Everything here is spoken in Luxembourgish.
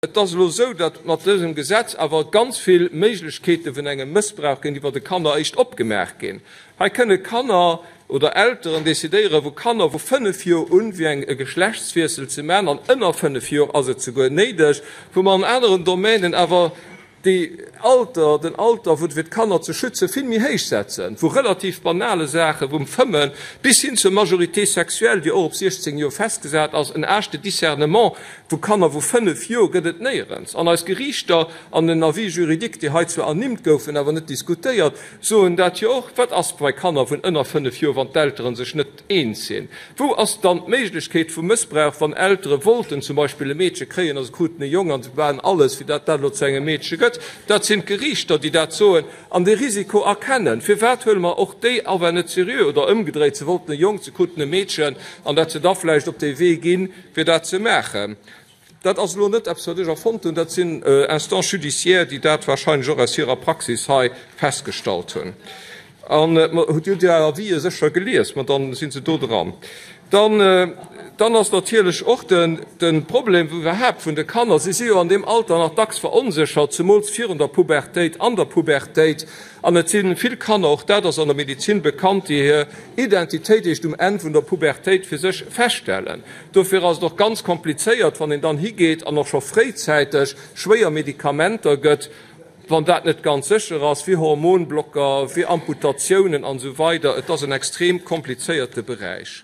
Et ass elo esou, datt mat dësem Gesetz awer ganz vill Méiglechkeete vun engem Mëssbrauch géintiwwer de Kanner eréischt opgemaach ginn. Hei kënne Kanner oder Elteren decidéieren, wou Kanner vu 5 Joer un wéi eng e Geschlechtswiessel ze maachen, an ënner 5 Joer ass et souguer néideg, wou mer an aneren Domänen awer déi Alter, den Alter wou fir d'Kanner ze schützen, vill méi héich setzen, vu relativ banale Saache vum Fëmmen bis hin zur Majorité sexuelle, déi och op 16 Joer festgesat ass, en Âge de discernement vu Kanner vu 5 Joer gëtt et néierens. An eis Geriichter an den Avis juridiques, déi hei zwar ernimmt goufen, awer net diskutéiert, soen dat jo och. Wat ass bei Kanner vun ënner 5 Joer, wann d'Eltere sech net eens sinn? Wou ass dann d'Méiglechkeet vum Mëssbrauch, wann Eltere wollten zum Beispill e Meedche kréien a se kruten e Jong an se maachen alles, fir dat dat elo zu engem Meedche gëtt? Dat sinn d'Geriichter, déi dat soen an dee Risiko erkennen. Firwat huele mer och déi Awer net seriö? Oder ëmgedréit, se wollten e Jong, se kruten e Meedchen, an dat se da vläicht op dee Wee ginn, fir dat ze maachen. Dat ass elo net eppes, wat ech erfonnt hunn, dat sinn Instances judiciaires, déi dat wahrscheinlech och aus hirer Praxis hei festgestallt hunn. An hutt Dir déi Avisë sécher gelies, ma dann si se do dran. Dann, dann ass natierlech och den, de Problem iwwerhaapt vun de Kanner, si si jo an deem Alter nach dacks veronséchert, zemools virun der Pubertéit, an der Pubertéit. An et si vill Kanner, och dat ass an der Medezin bekannt, déi hir Identitéit eréischt um Enn vun der Pubertéit fir sech feststellen. Dofir ass et och ganz komplizéiert, wann een dann higeet an och scho fréizäiteg schwéier Medikamenter gëtt, wann dat net ganz sécher ass, wéi Hormonblocker, wéi Amputatiounen an esou weider. Et ass en extrem komplizéierte Beräich.